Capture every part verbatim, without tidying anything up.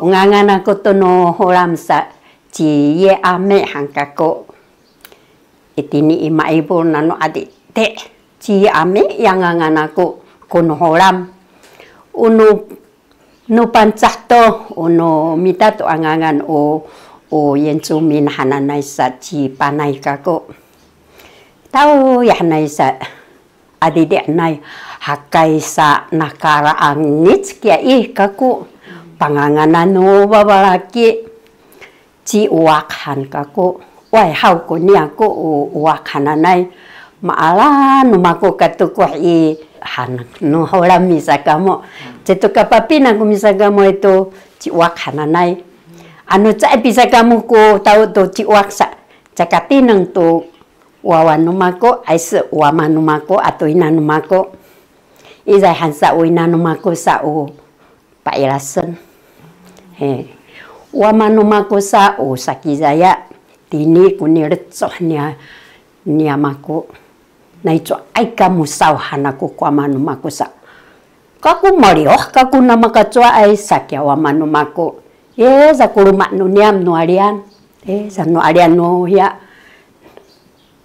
U ngangan aku tu nu Hulam sa, ci Ye Ame han kaku. Itini i Maibul nanu adidi, ci Ye Ame ya ngangan aku, ku nu Hulam. U nu, nu Pangcah to, u nu mita to a ngangan u, u Yincumin hananay sa ci Panay kaku. Tau ya hanay sa, adidi anay, hakay sa nakaraangic kiya i kaku, panganganan nu babalaki, ci Uwak han kaku, way haw ku niya ku u Uwak hananay, maala nu maku katukuh i han nu Hulam misakamu, ci tu kapapina ku misakamu itu ci Uwak hananay, anu caay pisakamu ku tau tu ci Uwak sa, cakatineng tu wawa nu maku, ayse wama nu maku, atu ina nu maku. Izay han sa u ina nu maku sa u Pailasen. He. Wama nu maku sa u Sakizaya. Tini ku nilecoh niya, niya maku. Naicoay kamu saw han aku ku wama nu maku sa. Kaku maliyoh, kaku namakacowaay sa kiya wama nu maku. Ye, sa ku luma nu niyam nu alian. E, sa nu alian nu hiya.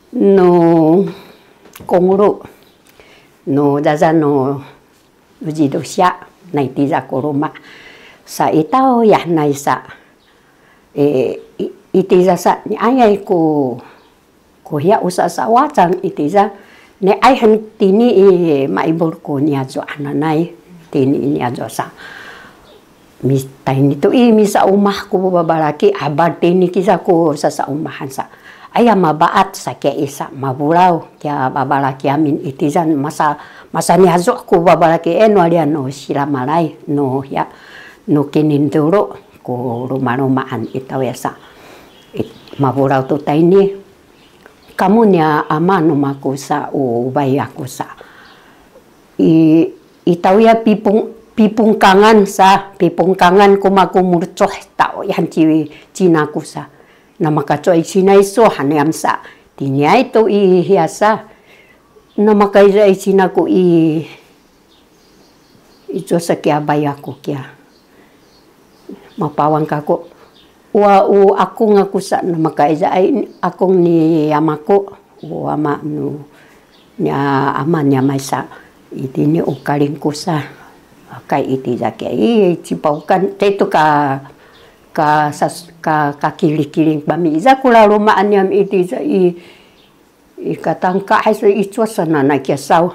Nu kongulu. Nu zaza nu, nu zidusya. Nai tiza ku luma. Sa itaw ya nai sa. E, i, itiza sa ni ayay ku Ku hiya u sasawacan itiza, ni ay hen tini i Maibul ku niyazu hananay, tini i niyazu sa. Mis-, tayni tu i misaumah ku babalaki, abal tini kiza ku sasaumahan sa. Aya mabaat sa kiya isa mabulaw, kiya babalaki amin itizan masa, masa niyazu ku babalaki, e, nu alian nu silamalay, nu hiya, nu kinindulu ku lumalumaan itaw ya sa. It-, mabulaw tu tayni. Kamu niya ama nu maku sa u bayaku sa. I, i tawiya pipung, pipungkangan sa, pipungkangan ku maku murcoh taw yan ci, cinaku sa. Namakacoy cinay so haniyam sa. Tiniay to i hiya sa. Namakayza i cinaku i Ico sa kiya bayaku kiya. Mapawan kaku. Wa u akung aku sa namakayza ay akung ni amaku. U ama nu. Ni a-, ama ni amay sa. Itini u kalingku sa. Kay itiza kiya. I cipaukan. Kay tu ka, ka sas-, ka, ka kiling-kiling pami. Iza ku lalumaan niyam itiza i I katangka hay sa icuwa sa nanay kiya saw.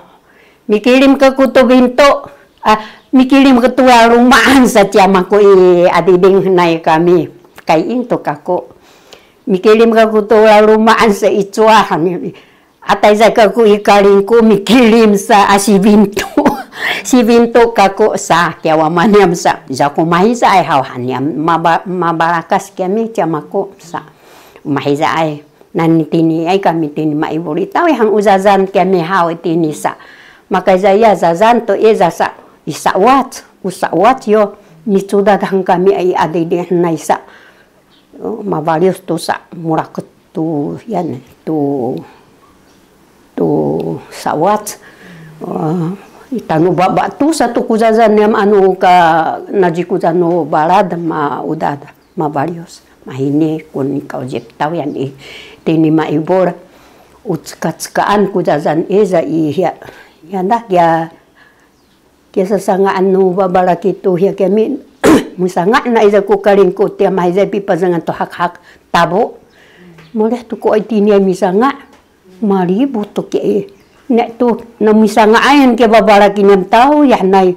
Mikilim kaku tu bintu. Ah, mikilim kaku tu lalumaan sa ci amaku i adiding nay kami. Kaying tu kaku. Mikilim kaku tu lalumaan sa icuwa. Atay sa kaku i kalingku mikilim sa a si bintu. Si bintu kaku sa kiya wama niyam sa. Za ku mahiza ay haw haniyam maba-, mabalakas kami ci amaku sa. Mahiza ay. Nani tini ay kami tini maibul i tawi hang u zazan kami haw tini sa. Makayza iya zazan to iya zasa i sawac, u sawac yo micudad hang kami ay adidi hanay sa. O, mabalius tu sa mulaket tu yan tu, tu sawac. O, i tanu baba tu sa tu ku zazan niyam anu ka naji ku zanu balad ma udad. Mabalius. Mahini kun kaujip taw yan i. Tini maibul. Ucka-ckaan ku zazan iza i hiya. Yanda kiya, kiya sasanga anu babalaki tu hiya kami. Misanga na iza ku kalingku tiya mahiza pipazangan tu hak-hak tabu. Mulih tu ku ay tini ay misanga. Malibut to kiya i. Nek tu, na misanga'ayan kiya babalaki niyam taw, ya nay.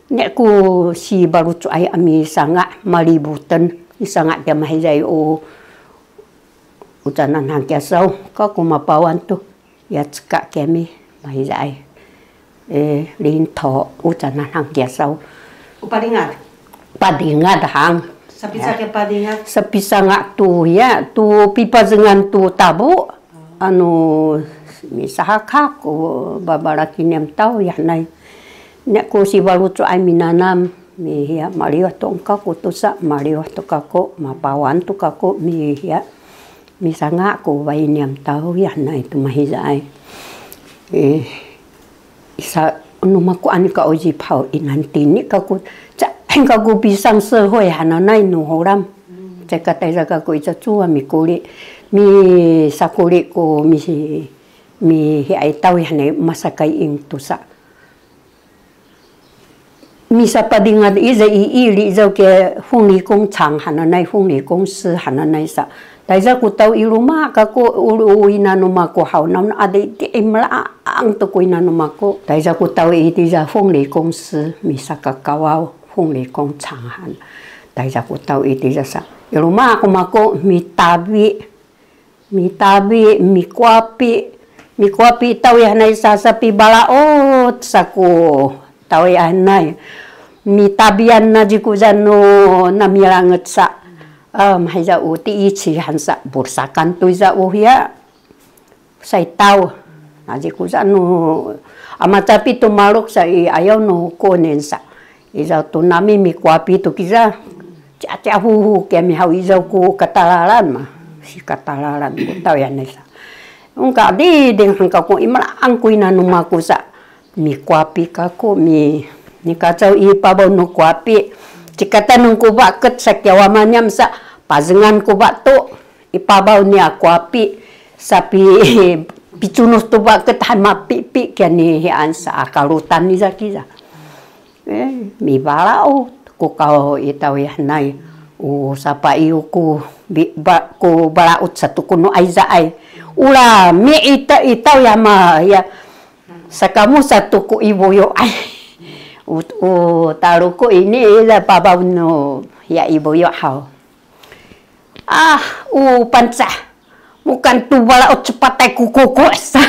Nek ku si balucu ay a misanga', malibuten. Misanga' kiya mahizay u, ucanan hang kiya saw, ka ku mapawan tu. Ya ceka kiyami, mahizay. E, linto, ucanan hang kiya saw. U padingad? Padingad hang. Sapica kiya padingad? Sapisanga' tu, ya, tu pipazengan tu tabu. Anu, misahakak, o, babalaki niyam taw, ya, nay. Nek ku si balucu ay minanam, mihiya, maliwah to engka ku tusa, maliwah to kako, mapawan to kako, mihiya. Misanga' ku bayi niyam taw, ya, nay, tu mahiza ay. E, Isa, nu maku ani ka oji paw i nantini kaku, ca, Ahin kaku pisang sehoy hananay nu holam. Ceka tayza kaku i cacuwa mikuli. Misakuli ku mi, mihiay tawi hanay masakay ing tusa. Misapadingat iza i ili izaw ke 凤梨工廠 hananay, 凤梨公司 hananay sa. Tayza ku taw i luma' kaku ulu ina nu mako haw, namun adi di i malaang tu ku ina nu mako. Tayza ku taw i tiza 凤梨公司, misakakawaw 凤梨工厂 han. Tayza ku taw i tiza sa. I luma' ku mako mitabi, mitabi, mikuapi, mikuapi taw i hanay sa, sapibalaut sa ku taw i hanay. Mitabian na zikuzan nu namilanget sa. Em, hayza u ti i cihan sa, bursakan tu iza u hiya. Saytaw. Na zikuzan nu, a macapi tu maluk sa i ayaw nu kunin sa. Izaw tu nami mikuapi tu kiza. Ciacia huhu kami haw izaw ku katalalan ma. Si katalalan ku taw i hanay sa. Ungka diding hangka ku i malaang ku ina nu mako sa. Mikuapi kaku mi, mikacaw i pabaw nu kuapi. Cikatan nu ku baket sa kiyaw a manyam sa, pazengan ku ba tu i pabaw niya kuapi. Sapi picunus tu baket han mapipi kiya ni hiyan sa a kalutan iza kiza. Eh, mibalaut ku kaw i taw i hanay. U sapaiyu ku bi, ba, ku balaut sa tu ku nu ayzaay. U lami i taw, i taw i hama ya. Sakamu sa tu ku i buyu ay. U, u taluku ini iza pabaw nu ya i buyu haw. Ah, u Pancah. Mukan tu balaut cepatay ku kuku sa.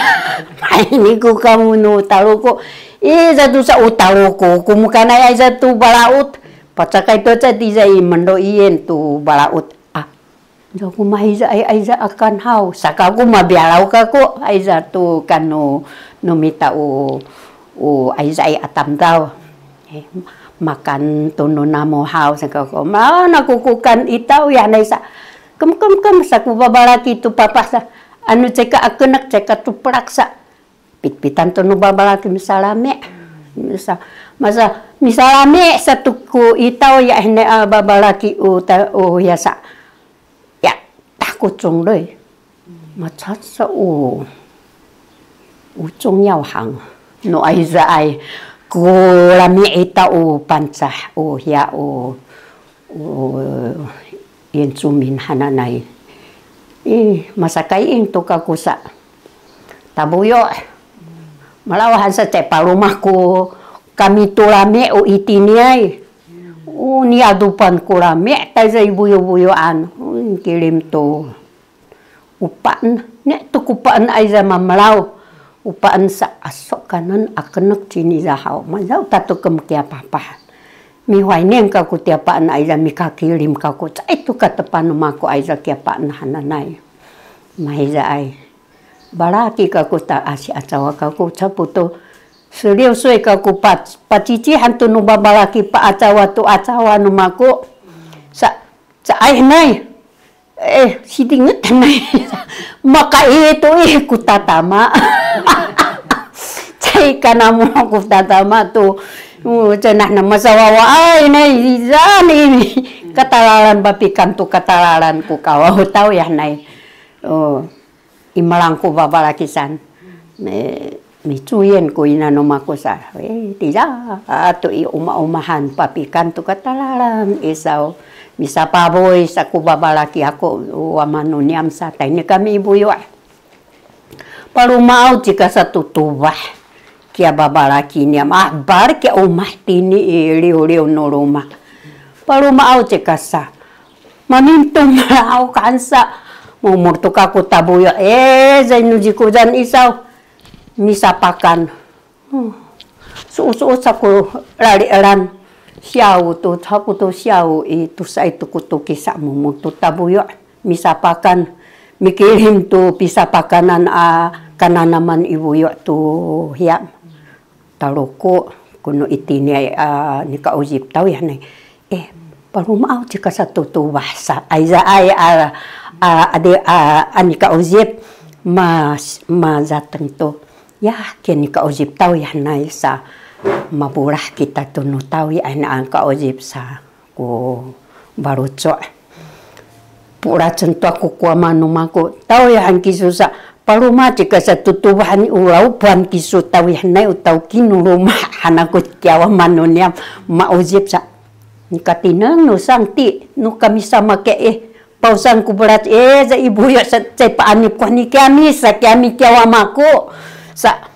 Maini ku kamu nu taluku. Iza tu sa u taluku. Ku mukan ay iza tu balaut. Pacakay tu sa tiza i mendo iyen tu balaut. Ah, iza ku mahiza ay, ayza akan haw. Saka ku mabiyalaw kaku. Ayza tu kanu nu mita u, u ayza ay atam taw. Eh, makan tu nu namu haw saka ko. Mana kukukan i taw i hanay sa. Kem, kem, kem, sa ku babalaki tu papa sa. Anu ceka akenek, ceka tu pelak sa. Pitpitan tu nu babalaki misalami. Misa, masa, misalami sa tu ku i taw i hanay a babalaki u ta, u ya sa. Ya, takucung doy. Macaca u, u 中药行. Nu ayzaay, ku lami i taw u Pancah, u hiya u, u 原住民 hananay. Ih, masakay ing tu kaku sa. Tabuyu. Malawahan sa cay palumah ku kami tu lami u itiniay. U niyadupan ku lami, tayza i buyubuyuan. U kilim tu. Upaen, ne tu kupaen ayza mamelaw. Upaen sa aso kanen akenek cini za haw. Mazaw tatu kem kiya papah. Mihuaynen kaku tiya paen ayza mikakilim kaku. Caay tu katepan mako ayza kiya paen hananay. Mahiza ay. Balaki kaku ta asi acawa kaku caputo. Seliw soy kaku pa, pacicihan tu nu babalaki pa acawa tu acawa nu mako. Sa, caay nay. Eh, sidinget nay. Maka itu ih ku tatama. Cay kanamu ku tatama tu. Uh, cenah nama sawawa ay nay izan ini. Katalalan bapikan tu katalalan ku kawaw taw ya nay. Oh. Imalang ku babalaki san. Me, micuyen ku ina nu mako sa. Eh, tiza, atu i uma-umahan papikan tu katalalan, isaw. Misapaboy sa ku babalaki aku, wamanu niyam sa, tayni kami i buyu. Palumaaw cika sa tu tubah. Kiya babalaki niyam, ah, balik kiya umah tini i liw-liw nu luma. Palumaaw cika sa. Mamintum law kansa. Mumur tu kaku tabuyu. Eh, zay nu zikuzan isaw. Misapakan. Hmm. Su'u-su'u saku lali elan. Siyaw tu, saku tu siyaw i, tu sa i tu ku tu kisa mumur tu tabuyu. Misapakan. Mikilim tu pisapakanan a kananaman i buyu tu hiya. Taluku, kunu itini ay, a, nika ujip taw ya nay. Eh, palumaaw cika sa tu tubah sa. Ayza ay, a, a, adi, a, a, nika ujip, ma, mazateng tu. Ya, kiya nika ujip taw ya nay sa. mapulah kita tu nu tawi ay naan kauzip sa ku balucu'. Pulacen tua ku kuwama nu mako, tawi han kisu sa, paluma ci ka sa tutubahan i ulaw puan kisu tawi hanay u taw kinu luma han aku kiyawa manu niyam mauzip sa. Nikatineng nu sangti, nu kami sama ke eh, pausan ku belat eh, za ibu ya sa, cay paanip ku ni kiyami sa kiyami kiyawa mako. Sa,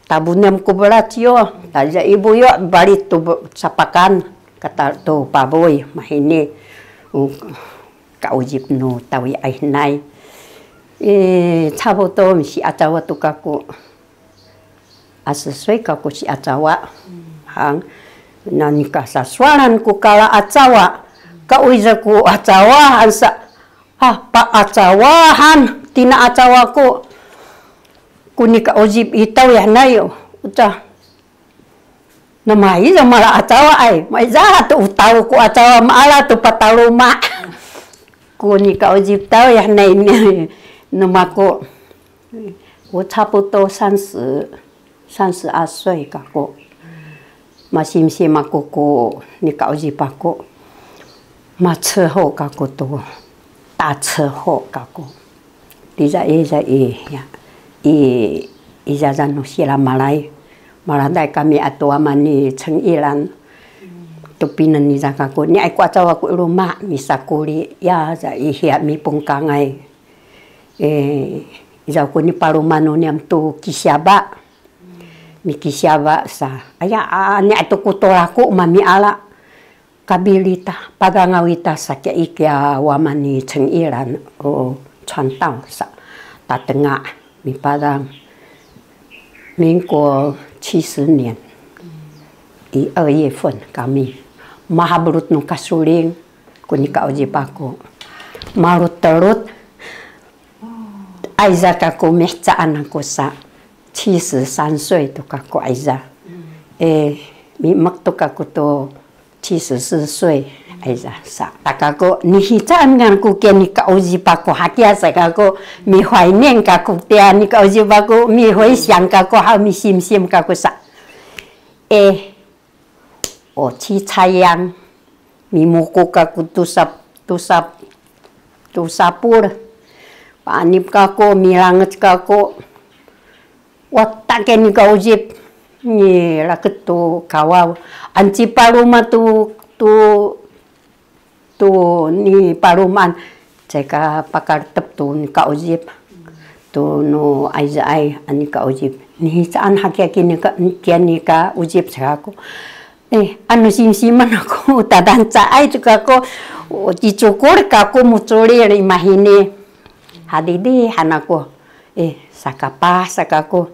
Tabunem ku belaciyo, taja ibu yo, bali tu be-, sapakan, kata tu pabuy, mahini, u, kaujip nu tawi ay nay. E, cabuto, si acawa tu kaku. Asesuy kaku si acawa. Hang, nani kasaswalan ku kala acawa. Kauiza ku acawa, ansa, ah, pa acawa, han, tina acawa ku. Ku nikauzip i taw ya nay, uca. Namay sa mala acawa ay, may sa tu utaw ku acawa maala tu pataluma. Ku nikauzip taw ya nay ni, namako. 我差不多三十，三十二岁 kako. Masimsim aku ku nikauzip aku. Maceho kako tu. Taceho kako. Tiza i, za i, ya. I, i zazan nu sila malay. Maladay kami atua mani cengilan. Tu pinen ni za kako. Ni ay ku acawa ku luma, misakuli. Ya, za i hiya mipungkangay. E, izaw ku nipaluma nu niyam tu kisiyaba. Mikisiyaba sa. Aya, a, ni atu ku tolaku mamiala. Kabilita, padangawita sa kiya i kiya wama ni cengilan, o, 传道 sa. Tatenga, mipadang. 民国七十年 i 二月份 kami. Mahabelut nu kasuling, ku nikauzip aku. Malut-telut, Ayza kaku mihcaan aku sa, 七十三岁 tu kaku ayza. E, mimek tu kaku tu 七十四岁 ayza sa. Ta kaku, nihicaan ngan ku kiya nikauzip aku hakiya sa kaku, mihwaynen kaku tiya nikauzip aku, mihwaysiyang kaku ha misimsim kaku sa. E, O cicayang, mimuku kaku tusap, tusap, tusapul. Paanip kaku, milangec kaku. Wata ke nikauzip, ni laket tu kawaw. Anci paluma tu, tu Tu nipalumaan, ceka pakaletep tu nikauzip. Tu nu ayzaay a nikauzip. Nihicaan hakiya ki nika, kiya nikauzip ceka ku. E, anu simsiman aku, tadaan caay ceka ku, cicukul kaku muculil i mahini. Hadidi han aku. E, sakapah saka ku.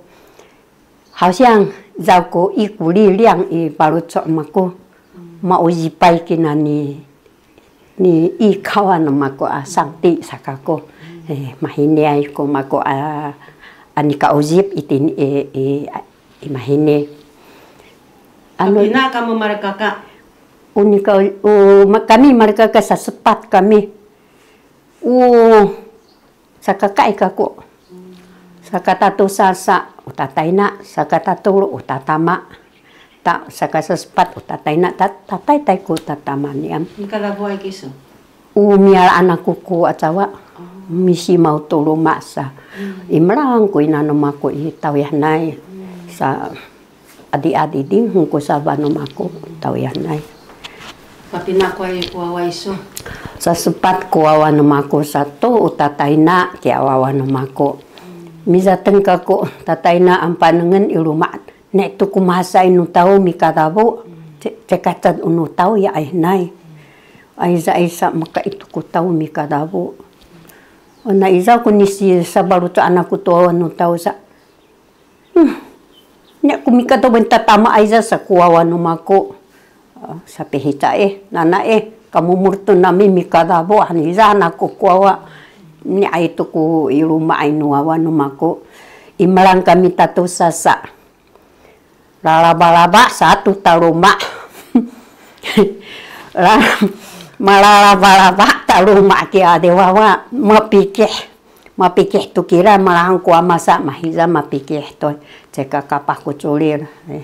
好像 izaw ku i ku liliang i palucu maku, mauzipay kina ni, ni i kawan maku a sangti saka ku. E, mahiniay ku maku a, a nikauzip itini i, i, i mahini. Anu, pina kamu malikaka? U nika, u, ma-, kami malikaka sasepat kami. U, Sakakaay kaku. Sakatatosa sa, u tatayna, sakatatolo, u tatama. Ta, sakasasepat, u tatayna, ta, tataytay ku tatama niyam. Mikalabuay kisu? U miyalaan aku ku acawa. Misimaw tu luma sa. Imelang ku inanu maku i tawihanay. Sa, Adi-adi ding hungku sabanu maku tawihanay. Papina kuway ku wawa isu? Sasepat ku wawa nu maku satu, u tatayna kiya wawa nu maku. Mizateng kaku tatayna ampanengen i luma, ne tu ku mahasain nu taw mikadabu, ce-, cekacad unu taw ya ay nay. Ayza aysa maka itu ku taw mikadabu. Ona izaw ku nisi sabalutu anaku tu wawa nu taw sa. Hmm. Nya ku mikadabu tatama ayza sa ku wawa nu maku. Ah, sapihica e, nana e, kamumur tu nami mikadabu, haniza naku ku wawa. Ni ay tu ku i luma ay nu wawa nu maku. Imelang kami tatosa sa. Lalaba-laba satu taluma. La-, malalaba-laba taluma kiya di wawa, mapikih. Mapikih tu kira malahang ku ama sa, mahiza mapikih tu. Ceka kapah ku culil. E,